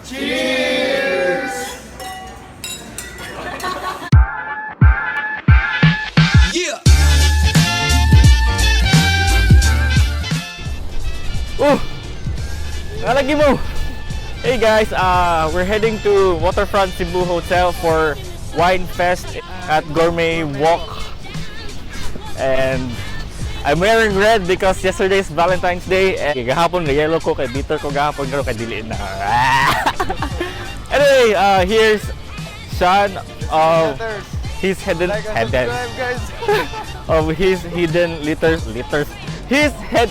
Cheers! Yeah! Oh! Nalagi mo! Hey guys, we're heading to Waterfront Cebu Hotel for Wine Fest at Gourmet Walk. And I'm wearing red because yesterday's Valentine's Day. And gahapon nga yellow ko kay bitter ko gahapon pero kay dili na. Anyway, here's Sean of his hidden Like and hidden subscribe, guys. Of his hidden litters litters his head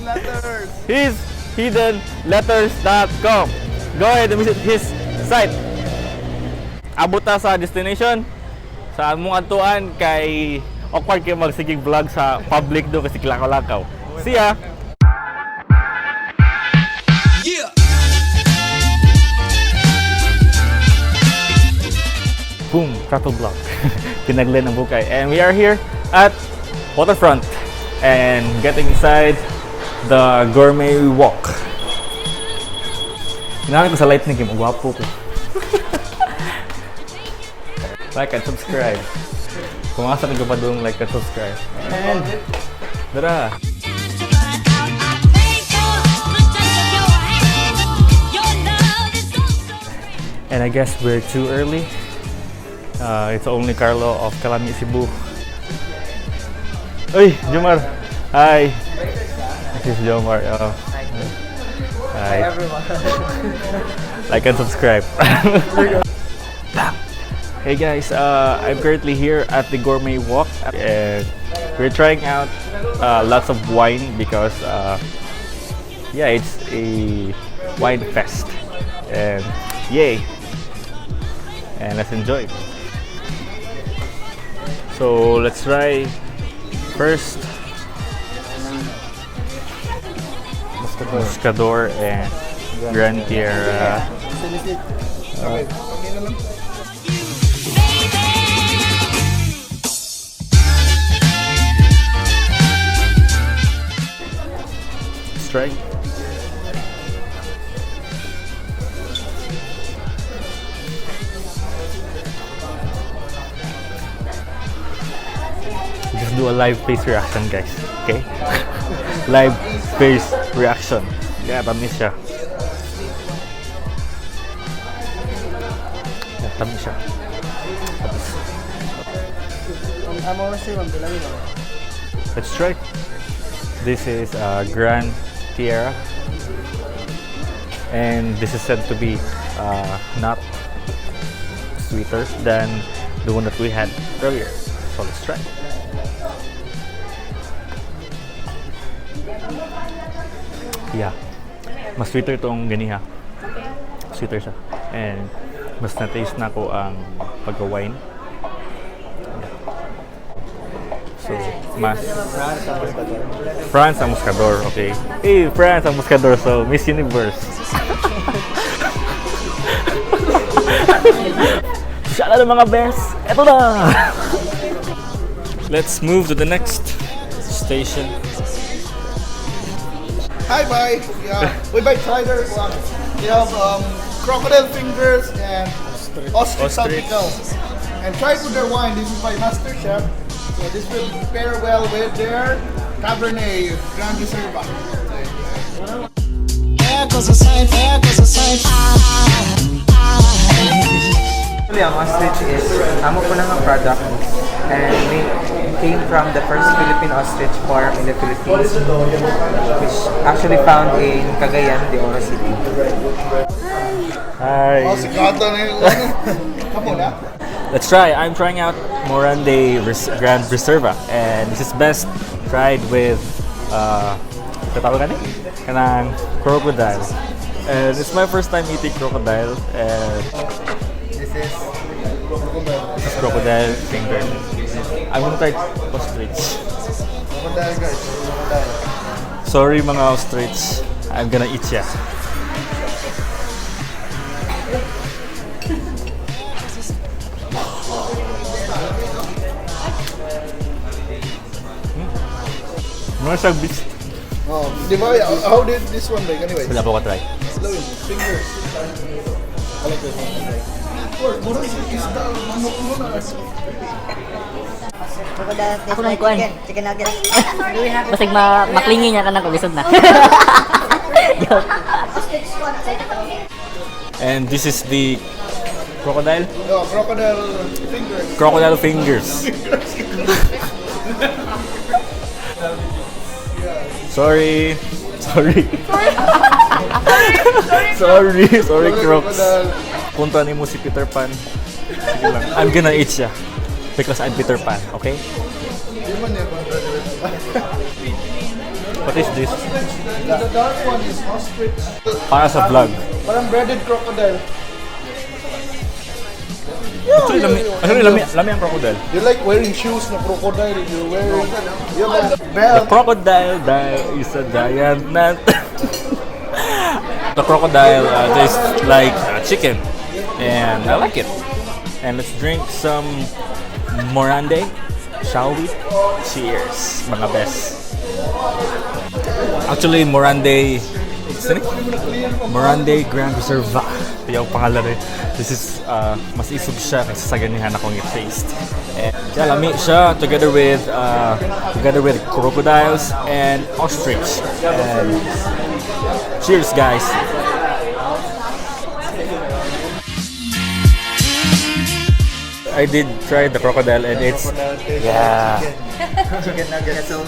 Letters. His hiddenletters.com. Go ahead and visit his site. Abot ta sa destination sa among adtuan kay awkward kay magsigig vlog sa public do kasi lakaw-lakaw. See ya! Yeah! Boom! Travel vlog. Pinaglen ang bukay. And we are here at Waterfront and getting inside the Gourmet Walk. Hinangit ko sa light ni Kim. Gwapo ko. Like and subscribe. Kung asa ka pa doon, like and subscribe. And, dara! And I guess we're too early. It's only Carlo of Kalami Cebu. Uy, Jomar. Hi. This is Jomar. Oh. Hi. Everyone. Like and subscribe. Hey guys, I'm currently here at the Gourmet Walk and we're trying out lots of wine because yeah, it's a wine fest. And yay! And let's enjoy. So let's try first Muscador and Grand Tierra. Okay, okay na lang. Let's try. Just do a live face reaction, guys. Okay? Live face reaction. Yeah, tamis siya. Yeah, tamis siya. Tamis. I'm always say, ma'am, bilangin mo. Let's try. This is Grand Tierra. And this is said to be not sweeter than the one that we had earlier. So let's try. Yeah. Mas sweeter itong ganiha. Sweeter siya. And mas na-taste nako ang pagka-wine. Yeah. So, mas France ang Muscador, okay. Hey, France ang Muscador, so Miss Universe. Shout out mga best! Eto na! Let's move to the next station. Hi, bye. Yeah, we buy try their one. They have crocodile fingers and ostrich Ostrich. Salpicao. And try with their wine. This is by Master Chef. So this will pair well with their Cabernet Grand Reserva. There goes a sign, there goes a sign. Actually, ang ostrich is amo po na nga product and we came from the first Philippine ostrich farm in the Philippines, which actually found in Cagayan de Oro City. Hi! Oh, sikata na yung Come on, ah. Let's try. I'm trying out Morande Grand Reserva, and this is best tried with katawag gani? Kanang crocodile. And it's my first time eating crocodile, and This is this is crocodile finger. I'm gonna try ostrich. Crocodile, guys. Crocodile. Sorry, mga ostrich. I'm gonna eat ya. Mga siyang beast. Oh, di ba? How did this one like anyway? Wala po ka try. Tenderloin, fingers. I like this one. Of course, mura si isda, manok mo na. Ako nang kuan. Chicken nuggets. Basig ma maklingi niya kanang kalisod na. Joke. And this is the crocodile? No, crocodile fingers. Crocodile fingers. Sorry. Sorry. Sorry. Sorry, Crocs. Crocodile. Punta ni mo si Peter Pan. Sige lang. I'm gonna eat siya. Because I'm Peter Pan, okay? Di man niya kontra. What is this? The dark one is ostrich. Para sa vlog. Parang breaded crocodile. Actually, lami ang crocodile. You like wearing shoes na crocodile. You wearing, you have a The belt. crocodile is a giant nut. The crocodile tastes like chicken, and I like it. And let's drink some Morande, shall we? Cheers, mga best. Actually, Morande, sino? Morande Grand Reserva. Yung pangalan eh. This is, mas isog siya kaysa sa ganihan akong i-taste. And, yeah, lami siya together with crocodiles and ostrich. And cheers, guys! I did try the crocodile and it's Crocodile tastes yeah. like chicken. Chicken nuggets. So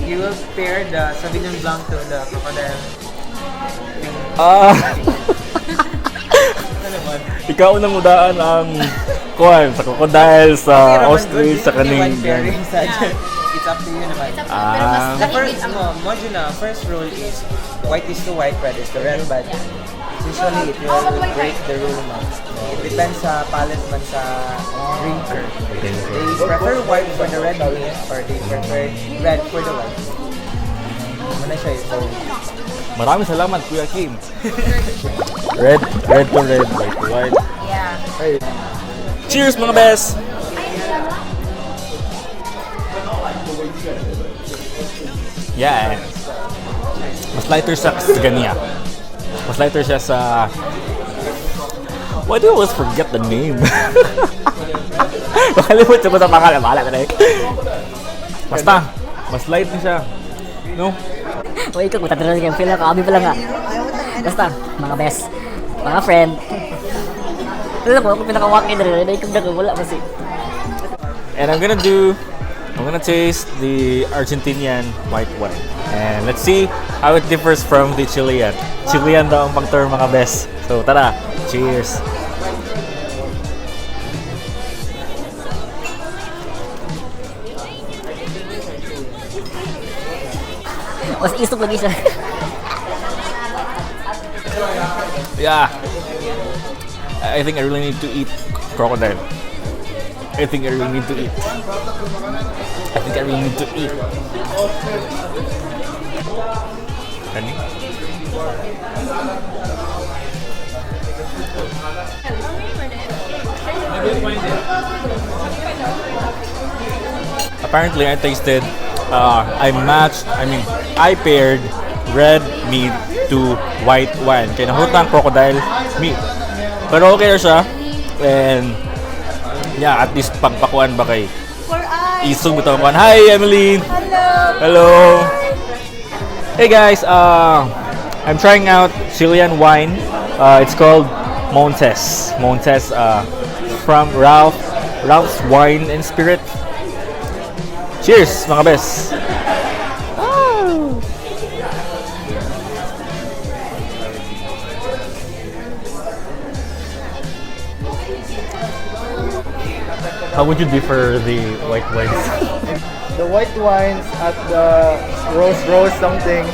you will pair the Sauvignon Blanc to the crocodile. Ah. Ikaw unang mudaan ang kuan sa crocodile, sa ostrich, sa kaning One pairing sa. It's up to you naman. Ah. The first mo, module na, first rule is white is to white, red is to red, but usually it will break the rule man. It depends sa palate man sa drinker. They prefer white for the red meat or they prefer red for the white. Muna siya eh. So, Maraming salamat, Kuya Kim. Red, red to red, white to white. Yeah. Hey. Cheers, mga bes! Yeah. Mas lighter siya sa ganiya. Mas lighter siya sa. Why do I always forget the name? Makalimot ko sa pangalan. Bahala ka na eh. Basta, mas light na siya. No? Uy, ikaw, kung tatanong kayo, feel ako, abi pa lang nga. Basta, mga best, mga friend. Alam mo, ako pinaka-walk-in rin, ikaw na wala kasi. And I'm gonna taste the Argentinian white wine. And let's see how it differs from the Chilean. Chilean daw ang pang-term, mga best. So tara, cheers! Mas isog lagi siya. Yeah. I think I really need to eat crocodile. I think I really need to eat. I think I really need to eat. Kani? Apparently, I tasted, I matched, I mean, I paired red meat to white wine. Kaya nahutang crocodile meat. Pero okay na siya. And, yeah, at least pagpakuan ba kay isog bitaw kuan. Hi, Emily! Hello! Hello! Hey guys, I'm trying out Chilean wine. It's called Montes. Montes from Ralph's Wine and Spirit. Cheers, mga bes! Ah! How would you differ the white wines? The white wines at the rose rose something.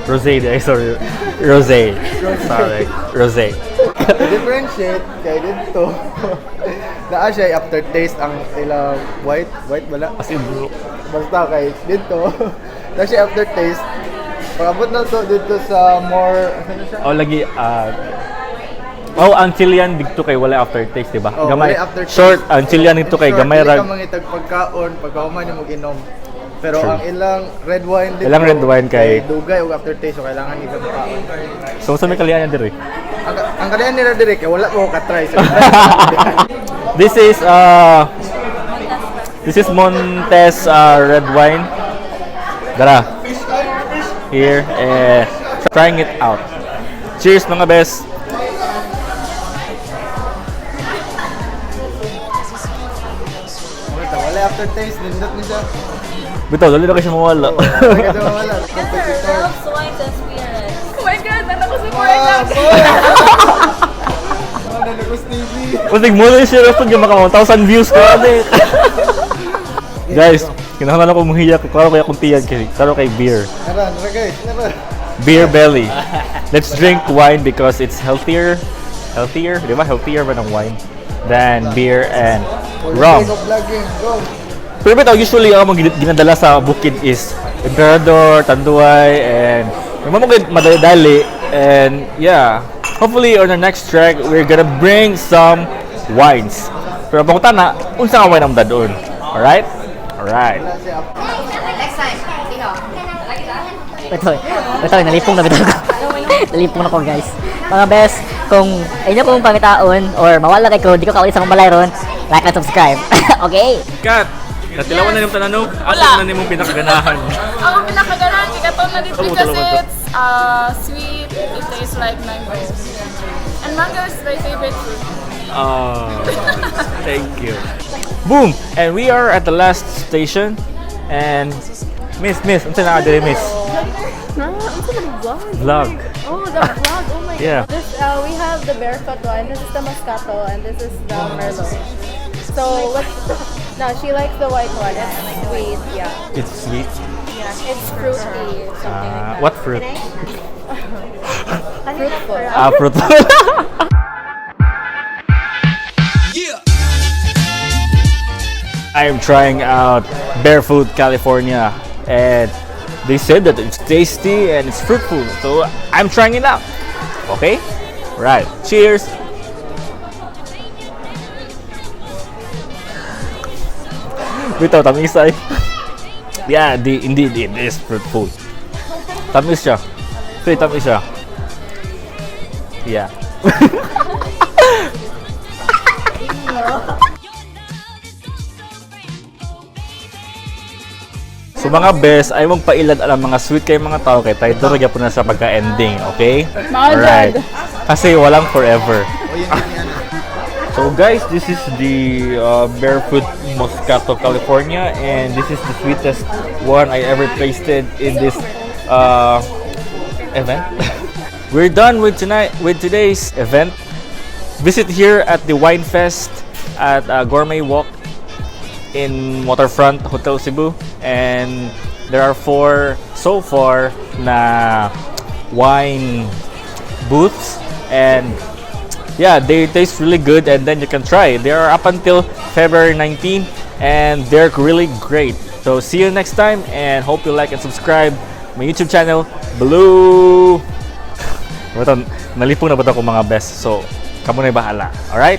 Rosé, eh, sorry. Rosé. Sorry. Rosé. Differentiate kay dito. Naa siya aftertaste ang ilang white, white wala. As in, Basta kay dito. Naa siya aftertaste. Pag-abot na to dito sa more ano siya? Oh, lagi, oh, ang Chilean dito kay wala aftertaste, di ba? Oh, Gamay. wala aftertaste. Short, ang Chilean dito kay Short, gamay dili ra. ka mangitag pagkaon pagkahuman nimo inom. Pero True. ang ilang red wine dito, Ilang red wine kay- dugay og aftertaste, so kailangan ibang kaon. So sa may kalian niya diri. Ang kalian nila dire kay wala mo ka-try. So, This is Montes red wine. Dara. Here eh trying it out. Cheers, mga best. Wala aftertaste, nindot ni siya. Bitaw, dali na kasi mawala. Wala kasi mawala. Competitor. Loves wines and spirits. Oh my God, nana ko sa Ah, boy! Ano na ko Stevie? Kasi mo na siya rason yung maka 1,000 views ko ate. Guys, kinahanglan ako muhiya kay klaro kay akong tiyan kay klaro kay beer. Nara, nara guys, nara. Beer belly. Let's drink wine because it's healthier. Healthier? Di ba? Healthier ba ng wine than beer and For the rum. sake of vlogging, go. Pero bitaw, usually ang mga ginadala sa bukid is Emperador, Tanduay, and yung mga madali-dali. And yeah, hopefully on our next trek, we're gonna bring some wines. Pero pangutana, unsa nga wine ang dadon? Alright? Alright. Next time, iho. Ito, ito, nalipong na bitaw ko. Nalipong na ko, guys. Mga best, kung inyo kong pangitaon or mawala kay ko, di ko kauli sa akong balay ron, like and subscribe. Okay? Kat! Natilawan na yung tananong, asa na nimong pinakaganahan? Ako pinakaganahan kay katong na dito Tama, because tama. it's sweet, it tastes like mango. And mango is my favorite fruit. Oh, thank you. Boom! And we are at the last station. And Miss, Miss, unsa na ka diri, Miss? Na, unsa man vlog? Vlog. Oh, the vlog. Oh my Yeah. God. This we have the Barefoot one. This is the Moscato and this is the Merlot. So what? No, she likes the white one. It's sweet. Yeah. It's sweet. Yeah. It's fruity. Something like that. What fruit? Fruitful. Ah, fruit. Yeah. I am trying out Barefoot California, and they said that it's tasty and it's fruitful. So I'm trying it out. Okay? Right. Cheers. Bitaw, tamis ay. Yeah, indeed, it is fruitful. Tamis siya. Sweet, tamis siya. Yeah. So mga best, ay mong pailad alam mga sweet kay mga tao kay tayo duro gyapon na sa pagka-ending, okay? Alright. Kasi walang forever. So guys, this is the Barefoot Moscato California, and this is the sweetest one I ever tasted in this event. We're done with tonight with today's event. Visit here at the Wine Fest at Gourmet Walk in Waterfront Hotel Cebu, and there are four so far na wine booths, and yeah, they taste really good, and then you can try. They are up until February 19 and they're really great. So see you next time, and hope you like and subscribe my YouTube channel, Blue. Bata, nalipong na ba ako, mga best? So, kamo na bahala. Alright?